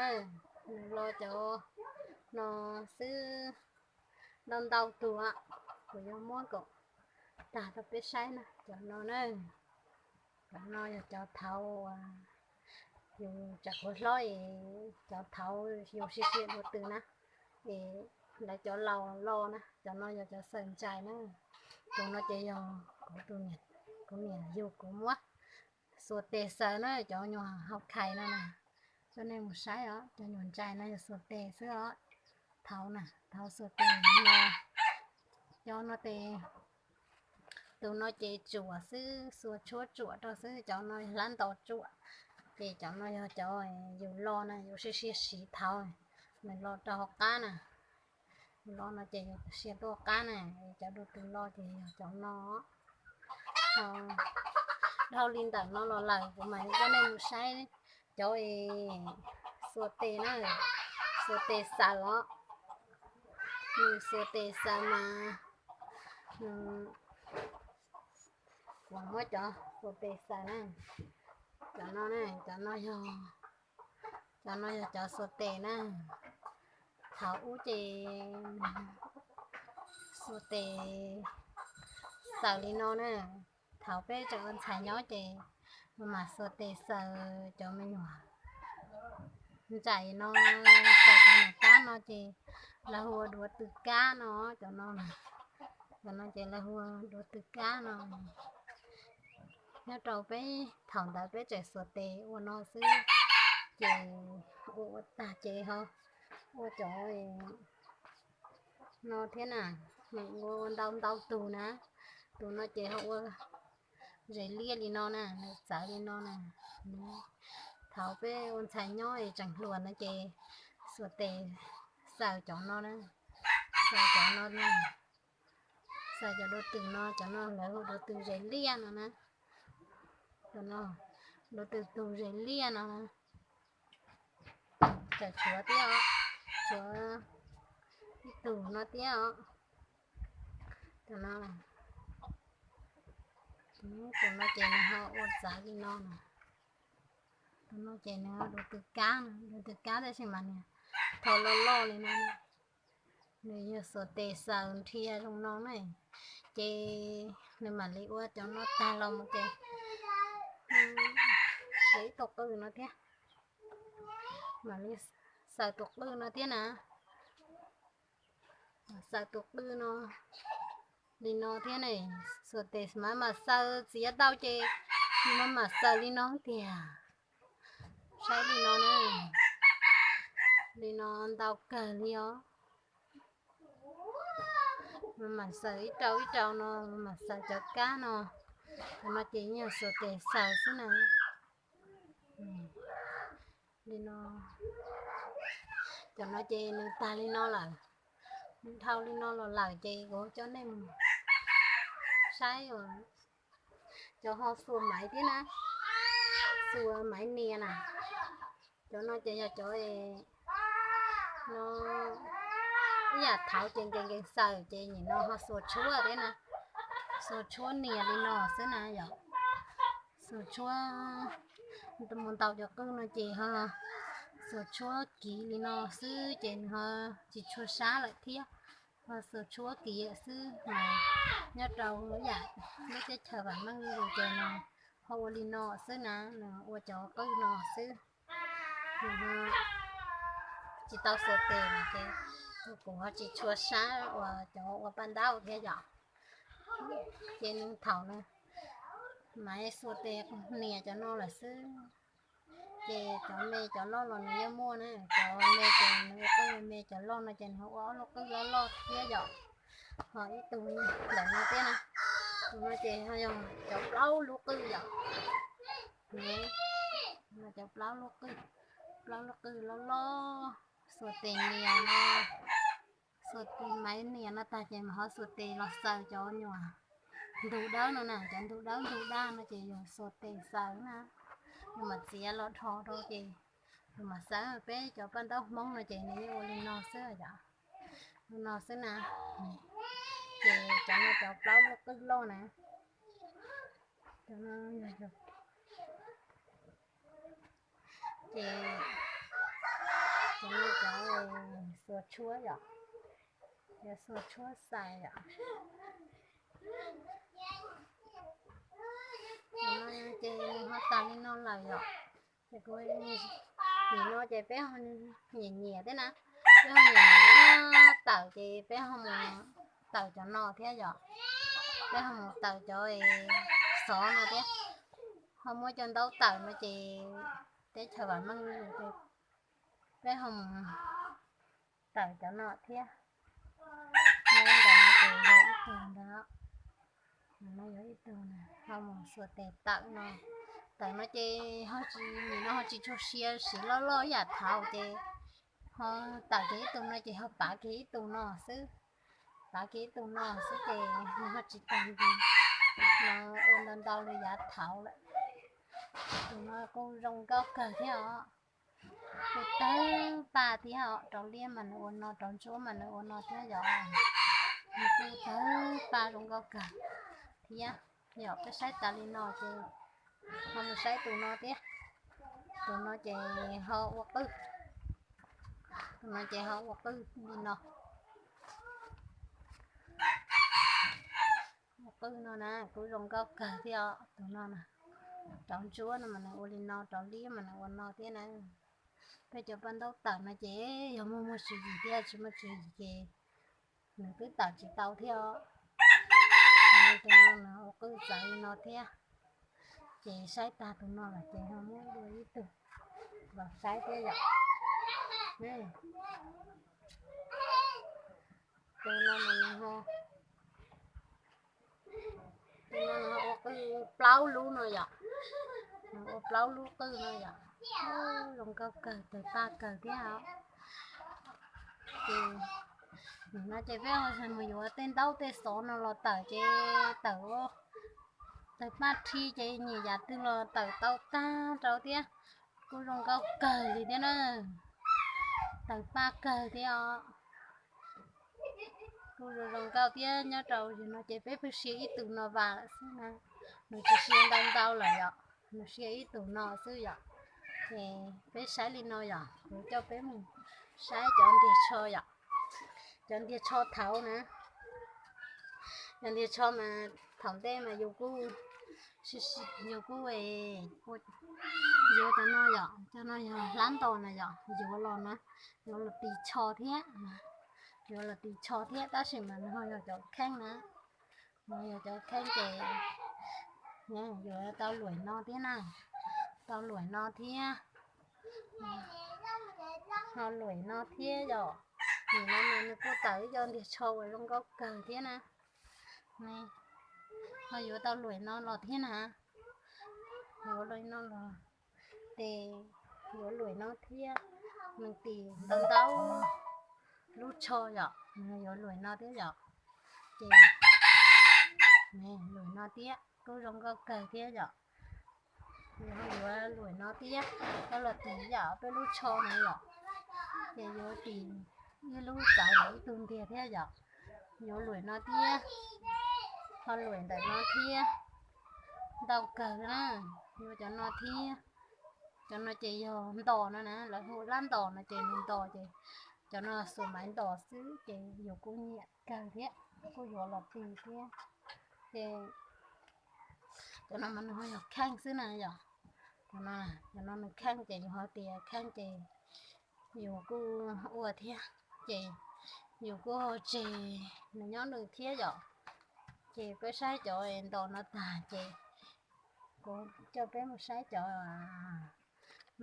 Nws los cov no xwb, ntau ntau tus, kuv yuav muab kom tag rau peb saib na. Cov no na, cov no yog cov thaud yus tsam kuv hlob es cov thaud yus sia sia dua tw na, es lawv cov laus los na, cov no yog cov xaws ntsais na. Tus no ces yog kuv tus, kuv niam yug kuv muab xuas tes xaws na, cov nyuam hau khais no na. Coj nej mus saib os, cov nyuam ntsais no yog xuas tes xwb os. Thaud na, thaud xuas tes no. Cov no ces, tus no ces tsuam xwb, xuas tshuab tsuam rau xwb, cov no yog hlab ntaus tsuam. Ces cov no yog cov yus los na, yus sia sia siv thaud, nws los rau hauv qab na. Yus los no ces yus sia tuaj qab na, cov dua tw los ces yog cov no. Dhau li ntawm no los lawm kuv mam li coj nej mus saib cov es xuas tes na, xuas tes xaws os. Nws xuas tes xaws mas, kuv muab cov xuas tes xaws na. Cov no na, cov no yog, cov no yog cov xuas tes na. Thaum ub ces xuas tes xaws li no na. Thaum peb tseem ua ntxhais nyob ces mam xuas tes xaws cov me nyuam ntsais no, xaws cov nyuam kab no ces lawv hu ua duav tw kab no, cov no, cov no ces lawv hu ua duav tw kab no. Nyob rau peb thaum ntawd peb tseem xuas tes ua no xwb, ces ua ua tag ces ho ua cov no thiab na, nws ua ntau ntau tus na. Tus no ces ho ua zes liaj li no na, nws txawv li no na. Thaum peb ua ntxhais nyob es tseem hluas no ces xuas tes xaws cov no na, xaws cov no na, xaws cov dua tw no, cov no lawv hu duav tw zes liaj no na. Cov no, duav tw tug zes liaj no na. Tseem tshuav thiab os, tshuav ib tug no thiab os. Tus no, tus no ces nws ho ua txawv li no na. Tus no ces nws duav tw kab, duav tw kab tab sis mas nws tho loj loj li no. Nws yog xuas tes xaws nrhia zoo no na, ces nws mam li ua cov no tag los mus ces ib tug qwj no thiab, mam li xaws tus qwj no thiab na. Xaws tus qwj no li no thiab ne, xuas tes mas mam xaws txiav tau ces nws mam mam xaws li no tiag. Saib li no na, li no ntau kawg li os. Mam mam xaws ib rau ib rau no, mam mam xaws cov kab no. Cov no ces yog xuas tes xaws xwb na. Li no, cov no ces nws tag li no lawm, dhau li no los lawm ces kuv coj nej mus saib cov ho xuas maiv thiab na, xuas maiv nias na. Cov no ces yog cov no, ib yam thaud ces nkees nkees xaws ces nim no ho xuas tshuab thiab na, xuas tshuab nias li no xwb na yom. Xuas tshuab mus ntau cov qwj no ces ho xuas tshuab kiv li no xwb ces nws ho tsis tshua sab lawm thiab. Ho xuas tshuab kiv lawm xwb mas nyob rau yam lub teb chaws vam meej ces nws ho ua li no xwb na, nws ua cov qwj no xwb. Nws tsis tau xuas tes no ces kuv ho tsis tshua sab uas cov ua paj ntaub thiab yom. Ces nws thaum nws maiv xuas tes nias cov no lawm xwb. Ces cov me cov loj los nws yeej muaj na, cov me ces nws ua qwj me, cov loj no ces nws ua ob lub qwj loj loj thiab yom. Ho ib tug ntawm no thiab na, tus no ces yog cov plaub lub qwj yom. Cov plaub lub qwj, plaub lub qwj loj loj, xuas tes nias no, xuas maiv nias no tag ces mas ho xuas tes los xaws cov nyuam ntug dawb no na, cov ntug dawb ntug daj no ces yog xuas tes xaws na. Yus mam txiav los dhos rau ces yus mam xaws. Peb cov paj ntaub Hmoob no ces nws yeej ua li no xwb yom, li no xwb na. Ces cov no cov plaub lub qwj loj na, cov no yog, ces Cov xuas tshuab yom, cov xuas tshuab xais yom. Ces nws ho tas li no lawm yom. Ces kuv, nim no ces peb ho nyiam nyiam thiab na, peb ho nyiam nyiam tawm ces peb ho mus tawm cov no thiab yom. Peb ho mus tawm cov xov no thiab, ho muab cov ntaub tawm no ces teb chaws vam meej, peb ho mus tawm cov no thiab. Ntawm no ces yog ib tug ntawd, no yog ib tug ho mus xuas tes tawm no. Tawm no ces ho tsis, nim no ho tsis tshua siav, siv loj loj ib yam thaud ces ho tawm kiag ib tug no ces ho pav kiag ib tug no xwb. Pav kiag ib tug no xwb ces nws ho tsis tag nti, no ua ntau ntau li yav thaud lawm. Tus no kuj zoo nkauj kawg thiab os. Kuj tawg paj thiab os, rau liab mas nws ua no, rau ntsuab mas nws ua no thiab yom. Nws kuj tawg paj zoo nkauj kawg thiab. Yog peb saib tas li no ces ho mus saib tus no thiab. Tus no ces ho ua qwj, tus no ces ho ua qwj li no. Ua qwj no na kuj zoo nkauj kawg thiab os. Tus no na, rau ntsuab no mas nws ua li no, rau liab mas nws ua no thiab na. Peb cov paj ntaub tawm no ces yog muaj muaj tswv yim thiab, tsis muaj tswv yim ces nws twb tawm tsis tau thiab os. Tus no nws ua qwj txawv li no thiab. Ces saib tag tus no lawm ces ho muab dua ib tug los saib thiab yom. Tus no, tus no nws ua qwj plaub lub no yom. Nws ua plaub lub qwj no yom. Zoo nkauj kawg, tawg paj kawg thiab os. Ces nim no ces peb mus yuav tej ntaub tej xov no los tawm ces tawm, tawg paj rhi ces nyiam yam twg los tawm tau tag rau thiab. Kuj zoo nkauj kawg li thiab na. Tawg paj kawg thiab os. Kuj zoo zoo nkauj thiab. Nyob rau zaum no ces peb pheej sia ib tug no vam lawm xwb na. Nws tsis sia ntau ntau lawm yom, nws sia ib tug no xwb yom. Ces peb saib li no yom, kuv coj peb mus saib cov ntiag tsho yom. Cov ntiag tsho thaud na, cov ntiag tsho mas thaum ntej mas yus kuj, yus kuj yuav cov no yom, cov no yog hlab ntos na yom, yuav los na, yuav los tis tsho thiab, yuav los tis tsho thiab tab sis mas nws ho yog cov kheej na, nws yog cov kheej ces yuav tau luam no thiab na, tau luam no thiab, ho luam no thiab yom. Nim no mas nws kuj tawm ib co ntiag tsho uas zoo nkauj kawg thiab na. Ho yuav tau luam no los thiab na, yuav luam no los ces yuav luam no thiab, nws tis ntau ntau lub tsho yom, nws yuav luam no thiab yom. Ces luam no thiab kuj zoo nkauj kawg thiab yom. Yuav luam no thiab, coj los tis yam peb lub tsho no yom. Ces yuav tis ib lub txawv los ib tug ntiag thiab yom. Yuav luam no thiab, ho luam ntawm no thiab, ntau kawg na. Yuav cov no thiab, cov no ces yog ntos no na, lawv hu hlab ntos no ces nws ntos ces cov no xuas maiv ntos xwb ces yus kuj nyiam kawg thiab, kuj yuav los tis thiab. Ces cov no mas nws ho yog kheej xwb na yom. Cov no, cov no nws kheej ces yus ho tias kheej ces yus kuj ua thiab, ces yus kuj ho tseg nws nyob nws thiab yom. Ces peb saib cov ntos no tag ces kuv coj peb mus saib cov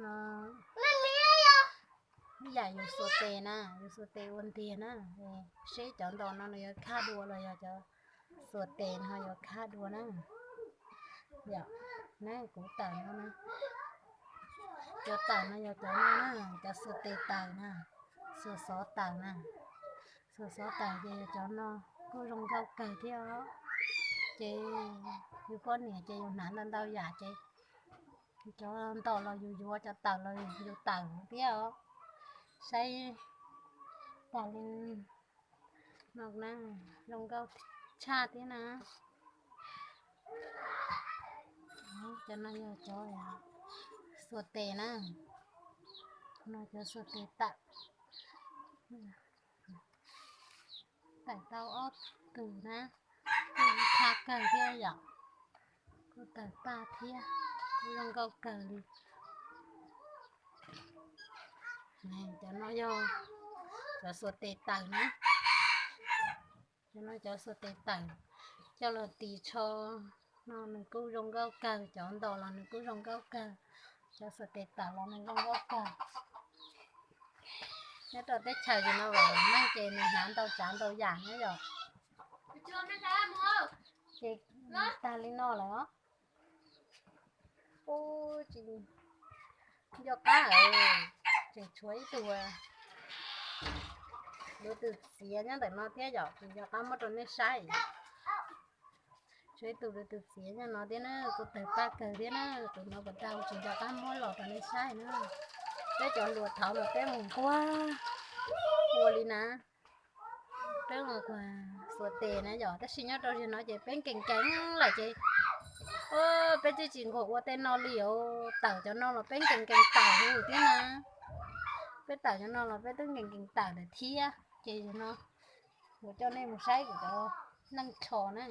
no. Ib yam yus xuas tes na, yus xuas tes ua ntiag na, seb cov ntos no nws yuav khaj dua los yog cov xuas tes no yuav khaj dua na. Yom, na kuv tawm no na, cov tawm no yog cov no na, cov xuas tes tawm na, xuas xov tawm na, xuas xov tawm ces yog cov no kuj zoo nkauj kawg thiab os. Ces yus poj niam ces yus hnav ntau ntau yam ces cov ntos los yus yuav, cov tawm los yus tawm thiab os. Saib tas li no na, zoo nkauj tshaj thiab na. Cov no yog cov xuas tes na. No cov xuas tes tawm, tawm tau ob tug na, kuj tha kawg thiab yom, kuj tawg paj thiab, kuj zoo nkauj kawg li. Cov no yog cov xuas tes tawm na, cov no cov xuas tes tawm coj los tis tsho no nws kuj zoo nkauj kawg, cov ntos los nws kuj zoo nkauj kawg, cov xuas tes tawm los nws zoo nkauj kawg. Nyob rau teb chaws no los meej ces nws hnav ntau tsav ntau yam na yom. Ces tag li no lawm os. Ub, tsis nco qab, tseem tshuav ib tug luv tus txiav nyob ntawm no thiab yom, tsis nco qab muab rau nej saib. Tshuav ib tug luv tus txiav nyob no thiab na, kuj tawg paj kawg thiab na, tus no puas tau tsis nco qab muab los rau nej saib na. Peb cov hluas thaud mas peb mus nquag ua li na, peb mus nquag xuas tes na yom, tab sis nyob rau zaum no ces peb nkees nkees lawm ces peb twb tsis nquag ua tej no li os, tawm cov no los peb nkees nkees tawm thiab na. Peb tawm cov no los peb twb nkees nkees tawm lawm thiab ces zaum no kuv coj nej mus saib kuv cov neej tsho na.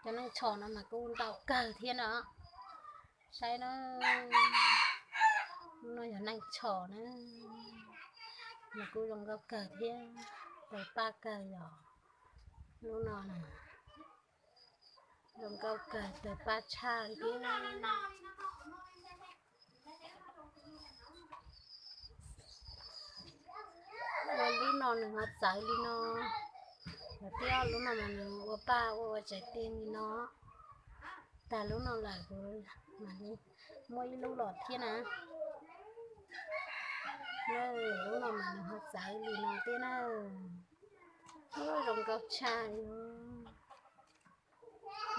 Cov neej tsho no mas kuj ntau kawg thiab no. Saib na, lub no yog neej tsho na, nws kuj zoo nkauj kawg thiab, tawg paj kawg yom. Lub no na, zoo nkauj kawg, tawg paj tshaj li thiab. Ua lub no nws ho txawv li no, thiab lub no mas nws ua paj ua ua tsev tiag li no. Tag lub no lawm kuv mam li muaj ib lub los thiab na. Lub no mas nws ho txawv li no thiab na. Ub, zoo nkauj tshaj li.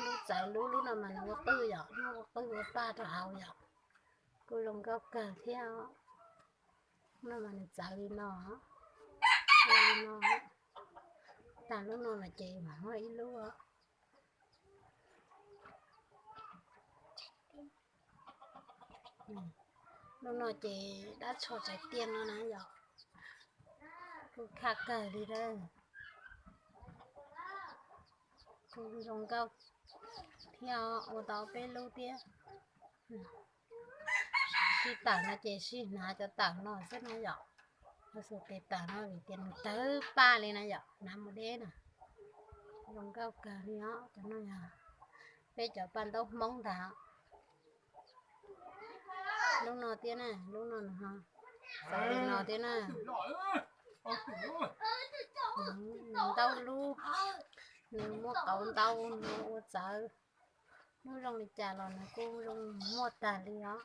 Lub txawv lub, lub no mas nws ua qwj yom, nws ua qwj ua paj rau hauv yom. Kuj zoo nkauj kawg thiab. Lub no mas nws txawv li no, ua li no. Tag lub no mas ces mam muaj ib lub. Lub no ces dab tsho tsev tiag no na yom. Kuj khaj kawg li lawm. Kuj zoo nkauj thiab, ua tau peb lub thiab. Sib tawm no ces sib hnav cov tawm no xwb na yom. Cov xuas tes tawm no vim tias nws tawg paj li na yom, hnav mus deb na. Zoo nkauj kawg li os. Cov no yog peb cov paj ntaub Hmoob ntag. Lub no thiab na, lub no nws ho txawv li no thiab na. Nws ntau lub, nws muaj qauv ntau, nws ua txawv. Lub zoo li cas los nws kuj zoo muaj tag li os.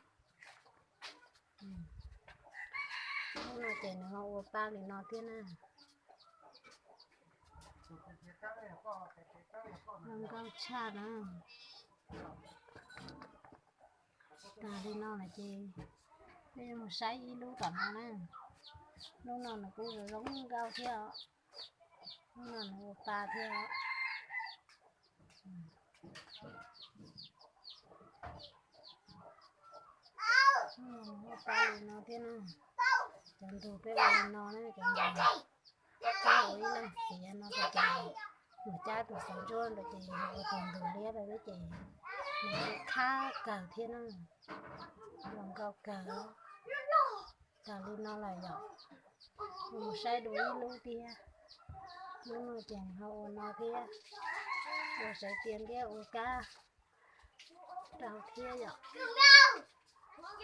Lub no ces nws ho ua paj li no thiab na. Zoo nkauj tshaj na. Tag li no lawm ces peb yuav mus saib ib lub tom no na. Lub no nws kuj zoo nkauj thiab os. Lub no nws ua paj thiab os. Ua paj li no thiab na. Cov ntug peb ua li no na, cov ntug peb ua ib leeg xiav no ces mus cab tus xov ntsuab ntawd ces ua tus ntug liab rau ces nws kuj khaj kawg thiab na. Zoo nkauj kawg. Tag li no lawm yom. Mus saib dua ib lub thiab. Lub no ces ho ua no thiab, ua tsev tiag thiab ua kab rau thiab yom.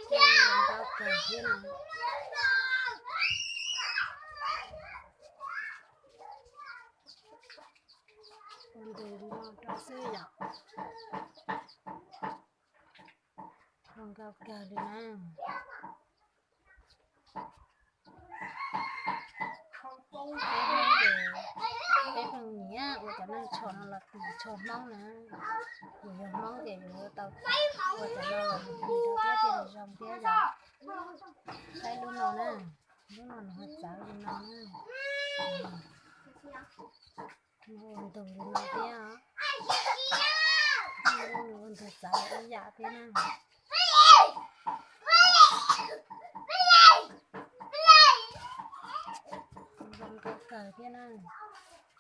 Zoo nkauj kawg thiab no. Ua ntug li no rau xwb yom. Zoo nkauj kawg li na. Peb Hmoob ces peb pheej nyiam ua cov neej tsho no los tim tsho Hmoob na. Yus yog Hmoob ces yus yuav tau ua cov no los yus tim rau thiab thiaj li zoo thiab yom. Saib lub no na, lub no nws ho txawv li no na. Nws ua ntug li no thiab os. Nws ua ntug txawv ib yam thiab na. Zoo nkauj kawg thiab na.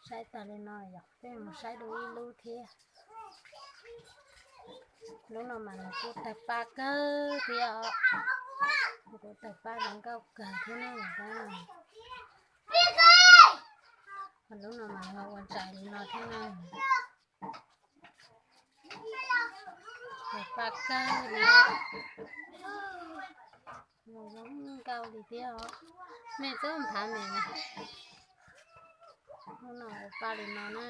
Saib tas li no yom, peb mus saib dua ib lub thiab. Lub no mas nws kuj tawg paj kawg thiab os. Nws kuj tawg paj zoo nkauj kawg thiab na. Lub no mas ho ua ntsais li no thiab na. Tawg paj kawg li. Mus zoo nkauj li thiab os. Mej txhob nthav mej na. Lub no ua paj li no na.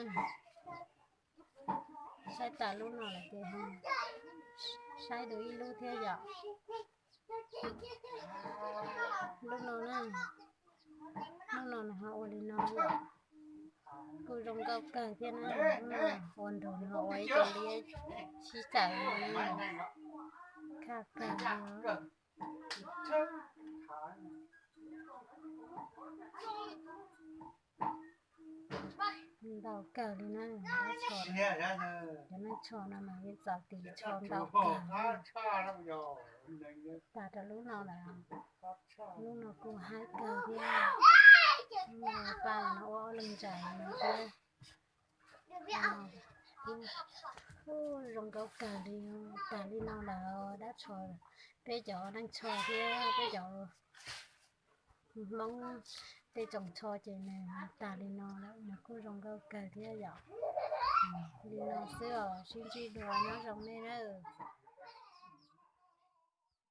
Saib tas lub no lawm ces saib dua ib lub thiab yom. Lub no na, lub no nws ho ua li no yom. Kuj zoo nkauj kawg thiab na. Lub no ua nrug nws ho ua ib co liab sib tawm li na. Khaj kawg li os. Ntau kawg li na, dab tsho. Cov neeg tsho no mas yeej txaus tis tsho ntau kawg. Tas rau lub no lawm, lub no kuj haib kawg thiab. Lub no paj no ua ob leeg ntsais no thiab. Ub, zoo nkauj kawg li. Tas li no lawm dab tsho, peb cov neeg tsho thiab peb cov Hmoob tej tsoos tsho ces nws tas li no lawm, nws kuj zoo nkauj kawg thiab yom. Li no xwb os, sib ntsib dua, nyob zoo nej nawb.